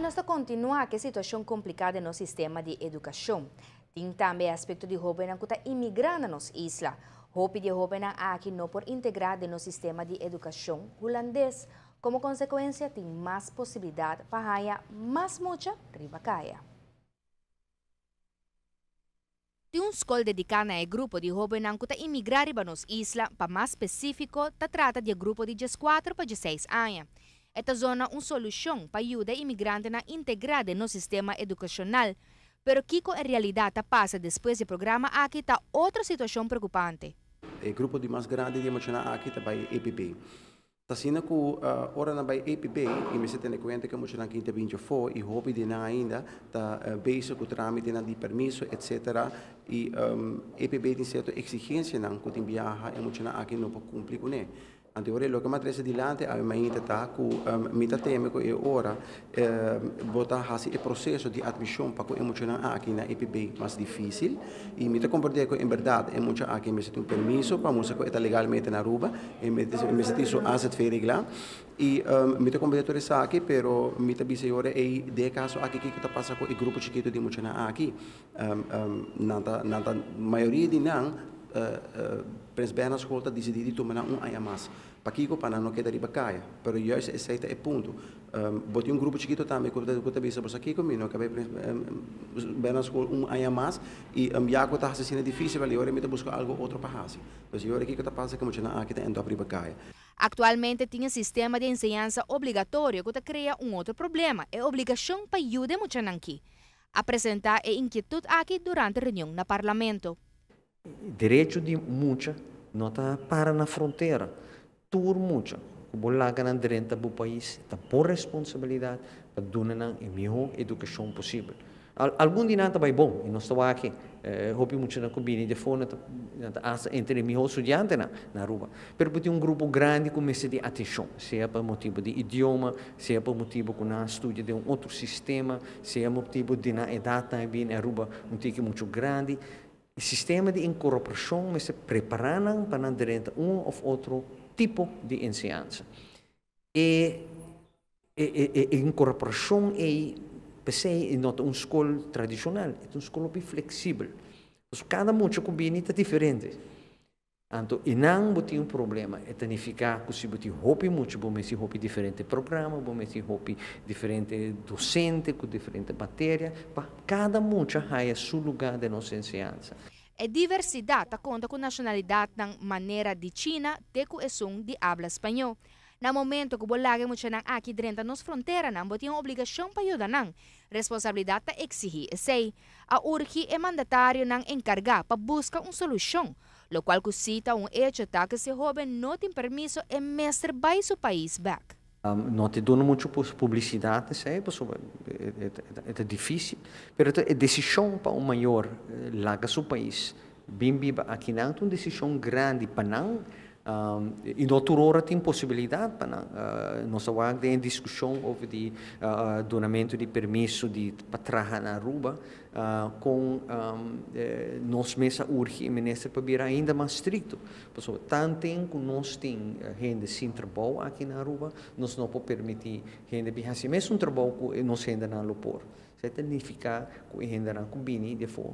nos ta kontinuá ku e situashon kompliká den nos sistema di edukashon. Tin tambe aspekto di hóbennan ku ta imigrá na nos isla. Hopi di hóbennan aki no por integrá den nos sistema di edukashon hulandes. Komo konsekuensia tin mas posibilidat pa haña mas mucha riba kaya. Tin un skol dediká na e grupo di hóbennan ku ta imigrá riba nos isla, pa mas spesífiko ta trata di e grupo di 14 pa 16 aña. E ta zona un solushon pa yuda e imigrantenan integrá den nos sistema edukashonal. Pero kiko en realidat ta pasa despues di e programa aki ta otro situashon preokupante. E grupo di mas grandi di e muchanan aki ta bai EPB. Ta asina ku ora nan bai EPB i mester tene kuenta ku e muchanan ki ta binti afó i hopi di nan ainda ta bezig ku trámitenan di permiso etcetera i EPB tin sierto eksigensianan ku tin biaha e muchanan aki no por kumpli kuné. Anto ora e loke mi a trese dilanti awe mainta ta ku mi ta teme ku e ora bo ta hasi e proseso di atmishon pa ku e muchanan aki na EPB mas difísil i mi ta komprendé ku en bèrdat e mucha aki mester tin un permiso pa mustra ku e ta legalmente na Aruba. E mester tin su AZV reglá i mi ta komprendé tur esaki pero mi ta bisa e ora ei den e kaso aki kiko ta pasa ku e grupo chikitu di muchanan aki. Nan ta nan ta mayoria di nan Prins Bernhard School ta disidí di tuma nan un aña mas. Pakiko? Pa nan no keda riba kaya. Pero juist esei ta e punto. Bo tin un grupo chikito tambe ku ta bisa bo sa kiko mi no ke bai Bernhard School un aña mas i ya ku ta hasi asina difisil wèl e ora mi ta buska algu otro pa hasi. Pues e ora kiko ta pasa ku muchanan aki ta end up riba kaya. Aktualmente tin e sistema di enseñansa obligatorio ku ta krea un otro problema, e obligashon pa yuda e muchanan ki. A presentá e inkietut aki durante reunion na Parlamento. Derecho di mucha no ta para na frontera. Tur mucha ku bo laga nan drenta bo pais ta bo responsabilidat pa duna nan e mihó edukashon posibel. Algun di nan ta bai bon i nos ta wak hopi muchanan ku bini di afó nan ta asta entre e mihó studiantenan na Aruba. Pero bo tin un grupo grandi ku mester di atenshon, sea pa motibu di idioma, sea pa motibu ku nan a studia den un otro sistema, sea motibu di nan edat nan a bini Aruba un tiki muchu grandi. E sistema di inkorporashon mester prepará nan pa nan drenta un òf otro tipo di enseñansa. E e inkorporashon ei p'esei e no ta un skol tradishonal, e ta un skol hopi fleksibel. Pasobra kada mucha ku bini ta diferente. Anto einan bo tin un problema, e ta nifiká ku si bo tin hopi mucha bo mester hopi diferente programa, bo mester hopi diferente dosente ku diferente materia pa kada mucha haya su lugá den nos enseñansa. E diversidat ta konta ku nashonalidatnan manera di China te ku esun di abla spañó. Na momento ku bo laga e muchanan aki drenta nos fronteranan bo tin un obligashon pa yuda nan. Responsabilidat ta eksihí esei. A urgi e mandatarionan enkargá pa buska un solushon. Lokual ku sí ta un echo ta ku si e hóben no tin permiso e mester bai su pais bèk. No ta duna muchu publisidat esei pasobra e ta difísil, pero e desishon pa un mayor laga su pais bin biba akinan ta un desishon grandi pa nan i no tur ora tin posibilidat pa nan. Nos a wak den e diskushon over di dunamentu di permiso di pa traha na Aruba Kon nos mes a urgi e minister pa bira ainda mas strikto. Pasobra tanten ku nos tin hende sin trabou aki na Aruba, nos no por permití hende bin hasi e mesun trabou ku nos hendenan lo por. Esei ta nifiká ku e hendenan ku bini di afó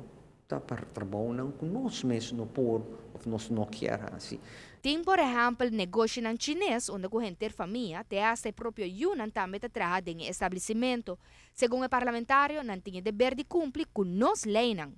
ta pa trabounan ku nos mes no por òf nos no kier hasi. Tin por ehèmpel negoshinan chines unda ku henter famia, te asta e propio yunan tambe ta traha den e establesimentu. Segun e parlamentario, nan tin e deber di kumpli ku nos leinan.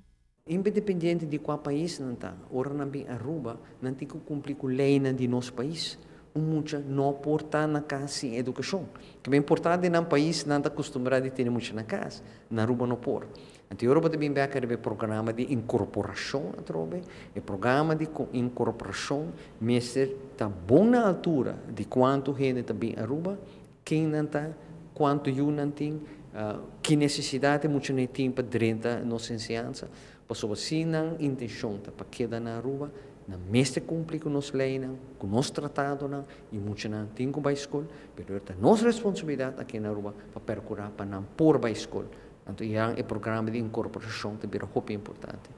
Independiente di kua pais nan ta, ora nan bin Aruba, nan tin ku kumpli ku leinan di nos pais. Un mucha no por ta na kas sin edukashon. Kiba importá den nan pais nan ta kustumbrá di tene mucha na kas, na Aruba no por. Anto e ora bo ta bin bek riba e programa di inkorporashon atrobe. E programa di inkorporashon mester ta bon na altura di kuantu hende ta bin Aruba, Ken nan ta, kuantu yu nan tin, ki nesesidat e muchanan tin pa drenta nos enseñansa, pasobra si nan intenshon ta pa keda na Aruba, nan mester kumpli ku nos leinan, ku nos tratadonan i muchanan tin ku bai skol, pero ta nos responsabilidat aki na Aruba pa perkurá pa nan por bai skol. Anto ya e programa di inkorporashon ta bira hopi importante.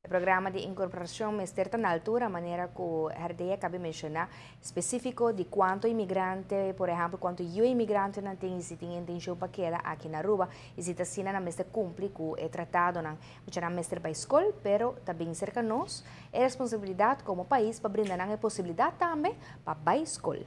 E programa di inkorporashon mester ta na altura, manera ku Herdé a kaba di menshoná, spesífiko di kuantu imigrante, por ehèmpel, kuantu yu imigrante nan tin i si tin intenshon pa keda aki na Aruba, i si ta asina nan mester kumpli ku e tratadonan. Muchanan mester bai skol, pero ta bin serka nos e responsabilidat komo pais pa brinda nan e posibilidat tambe pa bai skol.